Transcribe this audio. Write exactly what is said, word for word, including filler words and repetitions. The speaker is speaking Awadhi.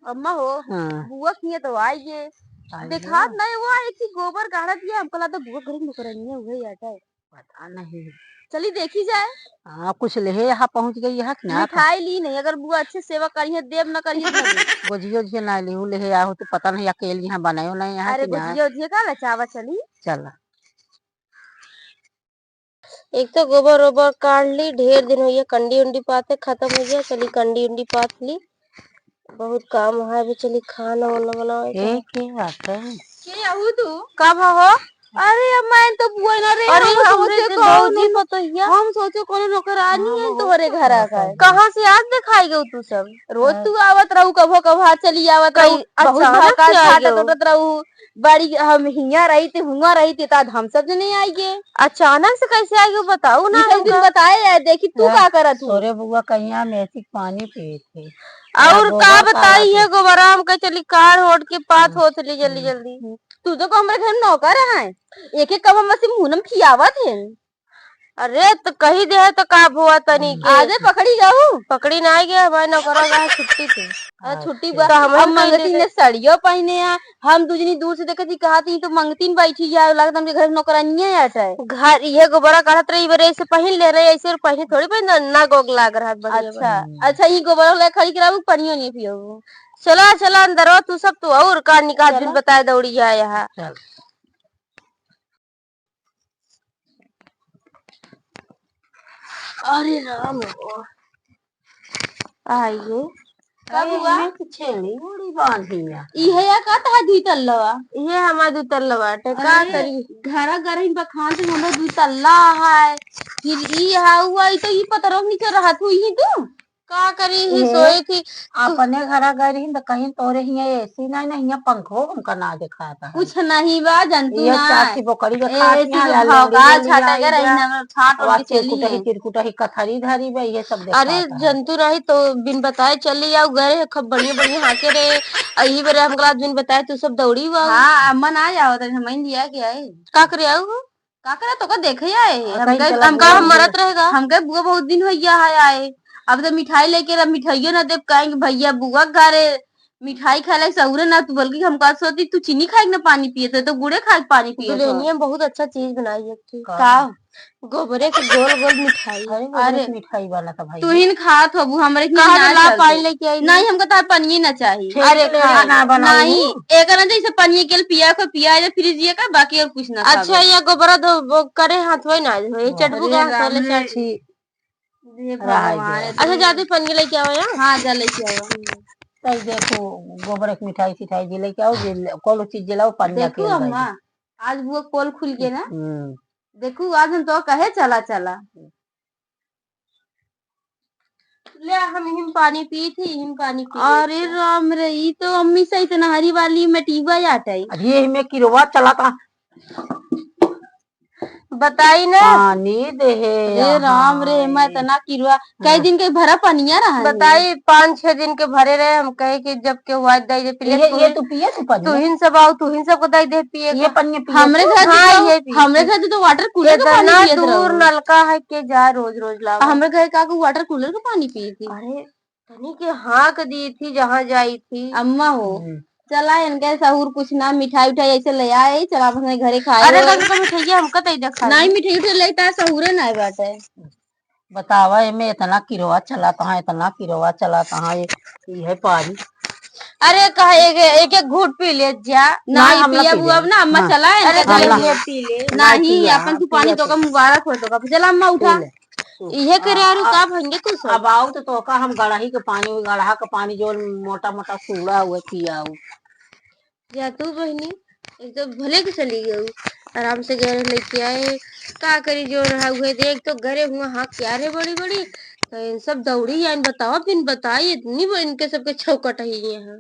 अम्मा हो, हाँ। बुआ किया तो आई गे। आई गे। देखात नहीं हुआ, एक ही गोबर काढ़त ये, हमका लगा बुआ घर में नौकरानिया हुए या क्या? पता नहीं। चली देखी जाए। हाँ, कुछ लेहे यहाँ पहुँच गई है कि ना? मिठाई ली नहीं, अगर बुआ अच्छे सेवा करिहे, देब न करिहे, धरी। गोजियो ओजियो ना ली, उ लेहे आहो तो पता नहीं, अकेले यहाँ बनायो नहीं यहाँ अरे, कि ना। गोजियो ओजियो का लचावा चली। चला। एक तो गोबर ओबर काढ़ ली, ढेर दिन होइए, कंडी उंडी पाते खत्म हो गया, चली कंडी उंडी पात ली। बहुत काम है, अभी चली खाना वाना बनावे के। ए, के बात है? के आहू तू? कब हो? अरे, अब मैं तो बुआ ना रे, अरे, हम हमरे सोचे से कौन भौजी नो-, पतोहिया। हम सोचे कौनो नौकरानी हाँ, है बहुत तोहरे घर आ गए। कहाँ से आज दिखाई गयो तू सब? रोज हाँ। तू आवत रहू, कभो कभो चली आवत रहू, कई बहुत अचानक भाव का से आ छाटत गयो। उटत रहू। बड़ी हम हियाँ रही थे, हुआँ रही थे, तात हम सब जने आई गे। अचानक से कैसे आई गे, बताऊ ना ये सब दिन हमका। बताए है, देखी तू हाँ, का करत हूँ। तोरे बुआ कहिया में ऐसी पानी पिए थे। और का बताई, ये गोबरा हमका चली काढ़ ओढ़ के पात होत ली जल्दी जल्दी। तू तो को हमरे घर में नौकर है, एक एक कप हम बस मुँह में खियावत है। अरे, त कही दे है त का भुआ तनी के? आजे पकड़ी गऊ? पकड़ी ना आए गे, हमारे नौकरा गा छुट्टी पे। अरे, छुट्टी बा। त हम अब मंगती ने सड़ियो पहिने आ, हम दुजनी दूर से देखत ही, कहत ही तो मंगती ने बैठी जा, लागत हमके घर नौकरानिया आटा है। घर इहे गोबरा काढ़त रही, बरे ऐसे पहिन ले रहे, ऐसे पहिने थोड़ी पहिन ना, ना गोग लाग रहा बढ़िया अच्छा, बढ़िया। अच्छा, ई गोबरा ले खड़ी कराऊ, पनियो नहीं पियो। चला, चला अंदर हो, तू सब तू और का निकाल चला। दिन बताए दौड़ी है यहाँ। चल। अरे राम हो। आइए। का अरे, हुआ? इमे के छेड़ी उड़ी बांधी है। इहे या का तहा दुई तल्ला बा? इहे हमार दुई तल्ला बाटे। का अरे, करी? घरा गरही बखान से हमरा दुई तल्ला है। फिर ई हा हुआ, ई तो ई पतरों के नीचे रहत हुई ही तू। का करी ही, ए, सोई थी। अपने घरा गई रही त कहीं तोरे हियां एसी नहीं, नहीं हियां पंखो हमका ना देखाता है। कुछ नहीं बा, जंतु ये ना। चाची बोकरी के ए, खात एसी हियां के या भौकाल लौंडी छाटा लौंडी के रही आई ना, छाट अब ओढ़ के चली चिरकुटही, आई। चिरकुटही कथरी धरी बा, ये सब अरे, देखाता है। जंतु नहीं तो बिन बताए चली आओ घरे, खूब बढ़िया बढ़िया हाके रहे। अही बेरे हमका बिन बताए तू सब दौड़ी हुआ। हाँ, अम्मा ना जाओ, तो हम लिया के आई। का करे आओ? का करा, तोका देखे आए। आ, हम कहीं कहे, चला हम गया कहा, हम होगा। मरत रहेगा। हम कहे, "बुआ, बहुत दिन हो गया है आए, अब तो मिठाई लेके रह, मिठाइयो ना देब।" कहेंगे, "भैया, बुआ घरे मिठाई खाए लायक सहुरे ना।" तू बल्कि हम का सोची, "तू चीनी खाए के ना पानी पिए थे, तो गुड़े खाए के पानी पिए थे।" दुल्हनिया में बहुत अच्छा चीज बनाई है तू। का? का? गोबरे के गोल गोल मिठाई। अरे, गोबरे अरे, के मिठाई वाला था भाई। तू ही न खात होबू, हमरे के कहा ना तो ला चलते। पानी लेके आई। नहीं, हमको तो पनिये ना चाहिए। ठीक अरे, ले खा। ना बनाऊ। नहीं, एक ना जैसे पनिये के पिया को पिया है, फ्रिज ये का, बाकी और कुछ ना अच्छा, खाबे। ये गोबरा दो, वो करे हाथ वही ना, ये चटबू अरे का हाथ राम वाले रे। चाची। हे रहा भगवान। दे। अच्छा, जाते पनिया लेके आओ यहाँ। हाँ, जा लेके आओ। तब देखो, गोबर एक मिठाई सिठाई जी लेके आओ, जे ले-, कौनो चीज जे लाओ, पनिया देखो के अंदर अम्मा, जी। आज वो पोल खुल के ना। हम्म। देखो, आज हम तो कहे चला, चला। ले, हम हिम पानी पी थी, हिम पानी पी अरे थी। राम रे, ई तो अम्मी से इतना हरी वाली में टीबा जाता है। अरे, इमे किरवा चला था। बताई ना। पानी देहे अरे राम रे, यहाँ मैं है। इतना किरवा, कई हाँ। दिन के भरा पनिया रहा है। बताई, पाँच छह दिन के भरे रहे, हम कहे कि जब के हुआ दे दे, पिए ये, तू ये ही, तू पिए तू पनिया? तू ही सब आओ, तू ही सबको दे दे पिए ये का। पनिया पिए हमरे तू? घर हाँ, तो, ये पिए हमरे तू। घर तो water cooler का पानी इतना पियत दूर रहो। नलका है के जा रोज रोज लाओ। हमरे घर का को water cooler का पानी पिए थी। अरे, तनी के हाँक दी थी जहाँ जाई थी। अम्मा हो, हम्म। चला इनके सहूर कुछ ना, मिठाई उठाई ऐसे ले आए, चला अपने घरे खाए। अरे, तनी तो मिठाइया हमका दे दे खाए। नहीं, मिठाई उठाई लेता सहूरे ना बाटे। बतावा, एमे इतना किरवा चला तहाँ, इतना किरवा चला तहाँ, ये, ये है पानी। अरे, कहा एक, एक, एक घूंट पी ले जा। ना, नहीं, हमला पिया पी बुआ ले। ना, अम्मा हाँ। चला, अरे, इनके चला, घरे। ये पी ले। नहीं, नहीं, पिया, अपन तू पिया पानी तो तू। का मुबारक हो तो का। चला, अम्मा उठा। पी ले। इहे करे आरू आ, का भंगे तू सब? अब आओ तो तोका हम गड़ही के पानी, गड़हा के पानी जो मोटा मोटा सूड़ा हुए पियाऊ। जा तू बहिनी, एक तो भले के चली गऊ, आराम से गए लेके आए। का करी जो रहा हुए देख तो घरे हुआ हाँ क्या रे बड़ी बड़ी, तो इन सब दौड़ी आइन बताओ, बिन बताई इतनी ब-, इनके सबके चौकट है ये हाँ।